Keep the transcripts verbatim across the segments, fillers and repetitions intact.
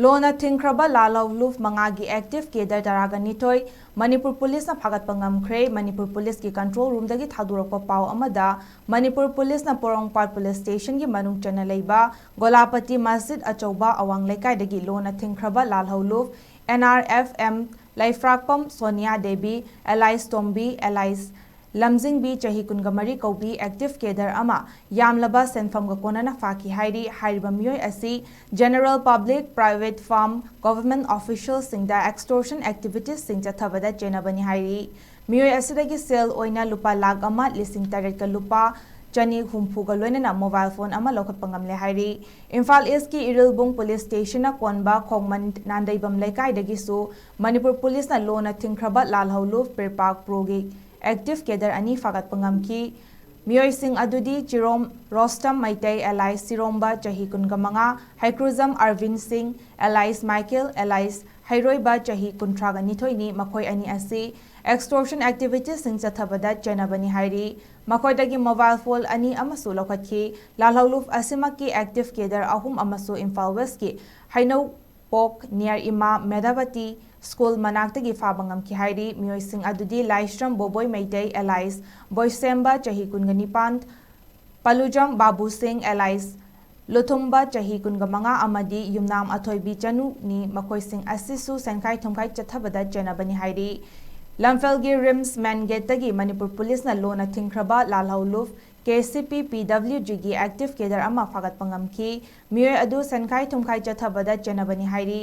ꯂꯣꯅ ꯊꯤꯡꯈ꯭ꯔꯕ ꯂꯥꯜꯍꯧꯂꯨꯞ ꯃꯉꯥꯒꯤ active cadre ꯇꯔꯥꯒ ꯅꯤꯊꯣꯏ ꯃꯅꯤꯄꯨꯔ ꯄꯨꯂꯤꯁꯅ ꯐꯥꯒꯠꯄ ꯉꯝꯈ꯭ꯔꯦ꯫ ꯃꯅꯤꯄꯨꯔ ꯄꯨꯂꯤꯁꯀꯤ control roomꯗꯒꯤ ꯊꯥꯗꯣꯔꯛꯄ ꯄꯥꯎ ꯑꯃꯗ, ꯃꯅꯤꯄꯨꯔ ꯄꯨꯂꯤꯁꯅ ꯄꯣꯔꯣꯝꯄꯥꯠ ꯄꯨꯂꯤꯁ ꯁ꯭ꯇꯦꯁꯟꯒꯤ ꯃꯅꯨꯡ ꯆꯟꯅ ꯂꯩꯕ ꯒꯣꯂꯥꯄꯇꯤ ꯃꯁꯖꯤꯗ ꯑꯆꯧꯕ ꯑꯋꯥꯡ ꯂꯩꯀꯥꯏꯗꯒꯤ ꯂꯣꯅ ꯊꯤꯡꯈ꯭ꯔꯕ ꯂꯥꯜꯍꯧꯂꯨꯞ ꯑꯦꯟ ꯑꯥꯔ ꯑꯦꯐ ꯑꯦꯝ ꯂꯩꯐ꯭ꯔꯥꯛꯄꯝ ꯁꯣꯅꯤꯌꯥ ꯗꯦꯕꯤ, alias ꯇꯣꯝꯕꯤ, alias ꯂꯝꯖꯤꯡꯕꯤ, ꯆꯍꯤ ꯀꯨꯟꯒ ꯃꯔꯤ ꯀꯧꯕꯤ, active cadre ꯑꯃ ꯌꯥꯝꯂꯕ ꯁꯦꯟꯐꯝꯒ ꯀꯣꯟꯅꯅ ꯐꯥꯈꯤ ꯍꯥꯏꯔꯤ꯫ ꯍꯥꯏꯔꯤꯕ ꯃꯤꯑꯣꯏ ꯑꯁꯤ general public, private firm, government officialꯁꯤꯡꯗ extortion activitiesꯁꯤꯡ ꯆꯠꯊꯕꯗ ꯆꯦꯟꯅꯕꯅꯤ ꯍꯥꯏꯔꯤ꯫ ꯃꯤꯑꯣꯏ ꯑꯁꯤꯗꯒꯤ ꯁꯦꯜ ꯑꯣꯏꯅ ꯂꯨꯄꯥ ꯂꯥꯈ ꯑꯃ ꯂꯤꯁꯤꯡ ꯇꯔꯦꯠꯀ ꯂꯨꯄꯥ ꯆꯅꯤ ꯍꯨꯝꯐꯨꯒ ꯂꯣꯏꯅꯅ mobile phone ꯑꯃ ꯂꯧꯈꯠꯄ ꯉꯝꯂꯦ ꯍꯥꯏꯔꯤ꯫ ꯏꯝꯐꯥꯜ ꯏꯁꯀꯤ ꯏꯔꯤꯜꯕꯨꯡ ꯄꯨꯂꯤꯁ ꯁ꯭ꯇꯦꯁꯟꯅ ꯀꯣꯟꯕ ꯈꯣꯡꯃꯟ ꯅꯥꯟꯗꯩꯕꯝ ꯂꯩꯀꯥꯏꯗꯒꯤꯁꯨ ꯃꯅꯤꯄꯨꯔ ꯄꯨꯂꯤꯁꯅ ꯂꯣꯅ ꯊꯤꯡꯈ꯭ꯔꯕ ꯂꯥꯜꯍꯧꯂꯨꯞ ꯄꯤꯔꯄꯥꯛ ꯄ꯭ꯔꯣꯒꯤ active cadre ꯑꯅꯤ ꯐꯥꯒꯠꯄ ꯉꯝꯈꯤ꯫ ꯃꯤꯑꯣꯏꯁꯤꯡ ꯑꯗꯨꯗꯤ ꯆꯤꯔꯣꯝ ꯔꯣꯁꯇꯝ ꯃꯩꯇꯩ, alias ꯁꯤꯔꯣꯝꯕ, ꯆꯍꯤ ꯀꯨꯟꯒ ꯃꯉꯥ, ꯍꯩꯀ꯭ꯔꯨꯖꯝ ꯑꯔꯕꯤꯟ ꯁꯤꯡ, alias ꯃꯥꯏꯀꯦꯜ, alias ꯍꯩꯔꯣꯏꯕ, ꯆꯍꯤ ꯀꯨꯟꯊ꯭ꯔꯥꯒ ꯅꯤꯊꯣꯏꯅꯤ꯫ ꯃꯈꯣꯏ ꯑꯅꯤ ꯑꯁꯤ extortion activitiesꯁꯤꯡ ꯆꯠꯊꯕꯗ ꯆꯦꯟꯅꯕꯅꯤ ꯍꯥꯏꯔꯤ꯫ ꯃꯈꯣꯏꯗꯒꯤ mobile phone ꯑꯅꯤ ꯑꯃꯁꯨ ꯂꯧꯈꯠꯈꯤ꯫ ꯂꯥꯜꯍꯧꯂꯨꯞ ꯑꯁꯤꯃꯛꯀꯤ active cadre ꯑꯍꯨꯝ ꯑꯃꯁꯨ ꯏꯝꯐꯥꯜ ꯋꯦꯁꯀꯤ ꯍꯩꯅꯧ ꯄꯣꯛ near ꯏꯃꯥ ꯃꯦꯙꯥꯕꯇꯤ ꯁ꯭ꯀꯨꯜ ꯃꯅꯥꯛꯇꯒꯤ ꯐꯥꯕ ꯉꯝꯈꯤ ꯍꯥꯏꯔꯤ꯫ ꯃꯤꯑꯣꯏꯁꯤꯡ ꯑꯗꯨꯗꯤ ꯂꯥꯏꯁ꯭ꯔꯝ ꯕꯣꯕꯣꯏ ꯃꯩꯇꯩ, alias ꯕꯣꯏꯁꯦꯝꯕ, ꯆꯍꯤ ꯀꯨꯟꯒ ꯅꯤꯄꯥꯟ, ꯄꯂꯨꯖꯝ ꯕꯥꯕꯨ ꯁꯤꯡ, alias ꯂꯨꯊꯨꯝꯕ, ꯆꯍꯤ ꯀꯨꯟꯒ ꯃꯉꯥ ꯑꯃꯗꯤ ꯌꯨꯝꯅꯥꯝ ꯑꯊꯣꯏꯕꯤ ꯆꯅꯨꯅꯤ꯫ ꯃꯈꯣꯏꯁꯤꯡ ꯑꯁꯤꯁꯨ ꯁꯦꯟꯈꯥꯏ ꯊꯨꯝꯈꯥꯏ ꯆꯠꯊꯕꯗ ꯆꯦꯟꯅꯕꯅꯤ ꯍꯥꯏꯔꯤ꯫ ꯂꯝꯐꯦꯜꯒꯤ ꯔꯤꯝꯁ ꯃꯦꯟ ꯒꯦꯠꯇꯒꯤ ꯃꯅꯤꯄꯨꯔ ꯄꯨꯂꯤꯁꯅ ꯂꯣꯟꯅ ꯊꯤꯡꯈ꯭ꯔꯕ ꯂꯥꯜꯍꯧꯂꯨꯞ ꯀꯦ ꯁꯤ ꯄꯤ ꯄꯤ ꯗꯕ꯭ꯂꯤꯎ ꯖꯤꯒꯤ active cadre ꯑꯃ ꯐꯥꯒꯠꯄ ꯉꯝꯈꯤ꯫ ꯃꯤꯑꯣꯏ ꯑꯗꯨ ꯁꯦꯟꯈꯥꯏ ꯊꯨꯝꯈꯥꯏ ꯆꯠꯊꯕꯗ ꯆꯦꯟꯅꯕꯅꯤ ꯍꯥꯏꯔꯤ꯫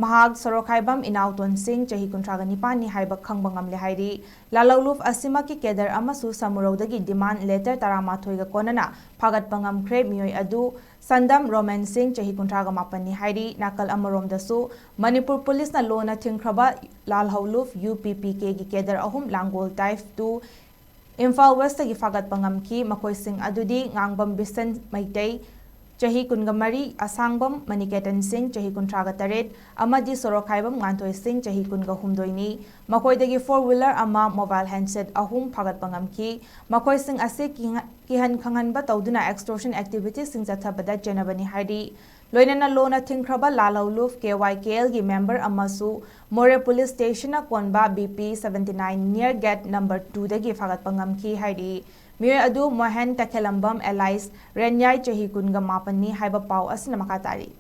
ꯃꯍꯥꯛ ꯁꯣꯔꯣꯛꯈꯥꯏꯕꯝ ꯏꯅꯥꯎꯇꯣꯟ ꯁꯤꯡ, ꯆꯍꯤ ꯀꯨꯟꯊ꯭ꯔꯥꯒ ꯅꯤꯄꯥꯟꯅꯤ ꯍꯥꯏꯕ ꯈꯪꯕ ꯉꯝꯂꯦ ꯍꯥꯏꯔꯤ꯫ ꯂꯥꯜꯍꯧꯂꯨꯞ ꯑꯁꯤꯃꯛꯀꯤ cadre ꯑꯃꯁꯨ ꯁꯃꯨꯔꯧꯗꯒꯤ demand letter ꯇꯔꯥꯃꯥꯊꯣꯏꯒ ꯀꯣꯟꯅꯅ ꯐꯥꯒꯠꯄ ꯉꯝꯈ꯭ꯔꯦ꯫ ꯃꯤꯑꯣꯏ ꯑꯗꯨ ꯁꯟꯗꯝ ꯔꯣꯃꯦꯟ ꯁꯤꯡ, ꯆꯍꯤ ꯀꯨꯟꯊ꯭ꯔꯥꯒ ꯃꯥꯄꯟꯅꯤ ꯍꯥꯏꯔꯤ꯫ ꯅꯥꯀꯜ ꯑꯃꯔꯣꯝꯗꯁꯨ ꯃꯅꯤꯄꯨꯔ ꯄꯨꯂꯤꯁꯅ ꯂꯣꯟꯅ ꯊꯤꯡꯈ꯭ꯔꯕ ꯂꯥꯜꯍꯧꯂꯨꯞ ꯌꯨ ꯄꯤ ꯄꯤ ꯀꯦꯒꯤ cadre ꯑꯍꯨꯝ ꯂꯥꯡꯒꯣꯜ type two ꯏꯝꯐꯥꯜ ꯋꯦꯁꯇꯒꯤ ꯐꯥꯒꯠꯄ ꯉꯝꯈꯤ꯫ ꯃꯈꯣꯏꯁꯤꯡ ꯑꯗꯨꯗꯤ ꯉꯥꯡꯕꯝ ꯕꯤꯁꯟ ꯃꯩꯇꯩ, ꯆꯍꯤ ꯀꯨꯟꯒ ꯃꯔꯤ, ꯑꯁꯥꯡꯕꯝ ꯃꯅꯤꯀꯦꯇꯟ ꯁꯤꯡ, ꯆꯍꯤ ꯀꯨꯟꯊ꯭ꯔꯥꯒ ꯇꯔꯦꯠ, ꯑꯃꯗꯤ ꯁꯣꯔꯣꯛꯈꯥꯏꯕꯝ ꯉꯥꯟꯊꯣꯏ ꯁꯤꯡ, ꯆꯍꯤ ꯀꯨꯟꯒ ꯍꯨꯝꯗꯣꯏꯅꯤ꯫ ꯃꯈꯣꯏꯗꯒꯤ four wheeler ꯑꯃ, mobile handset ꯑꯍꯨꯝ ꯐꯥꯒꯠꯄ ꯉꯝꯈꯤ꯫ ꯃꯈꯣꯏꯁꯤꯡ ꯑꯁꯤ ꯀꯤꯍ-, ꯀꯤꯍꯟ ꯈꯪꯍꯟꯕ ꯇꯧꯗꯨꯅ extortion activitiesꯁꯤꯡ ꯆꯠꯊꯕꯗ ꯆꯦꯟꯅꯕꯅꯤ ꯍꯥꯏꯔꯤ꯫ ꯂꯣꯏꯅꯅ ꯂꯣꯅ ꯊꯤꯡꯈ꯭ꯔꯕ ꯂꯥꯜꯍꯧꯂꯨꯞ ꯀꯦ ꯋꯥꯏ ꯀꯦ ꯑꯦꯜꯒꯤ ꯃꯦꯝꯕꯔ ꯑꯃꯁꯨ ꯃꯣꯔꯦ ꯄꯨꯂꯤꯁ ꯁ꯭ꯇꯦꯁꯟꯅ ꯀꯣꯟꯕ B P seventy nine near gate number twoꯗꯒꯤ ꯐꯥꯒꯠꯄ ꯉꯝꯈꯤ ꯍꯥꯏꯔꯤ꯫ ꯃꯤꯑꯣꯏ ꯑꯗꯨ ꯃꯣꯍꯦꯟ ꯇꯈꯦꯂꯝꯕꯝ alias ꯔꯦꯟꯌꯥꯏ, ꯆꯍꯤ ꯀꯨꯟꯒ ꯃꯥꯄꯟꯅꯤ ꯍꯥꯏꯕ ꯄꯥꯎ ꯑꯁꯤꯅ ꯃꯈꯥ ꯇꯥꯔꯤ꯫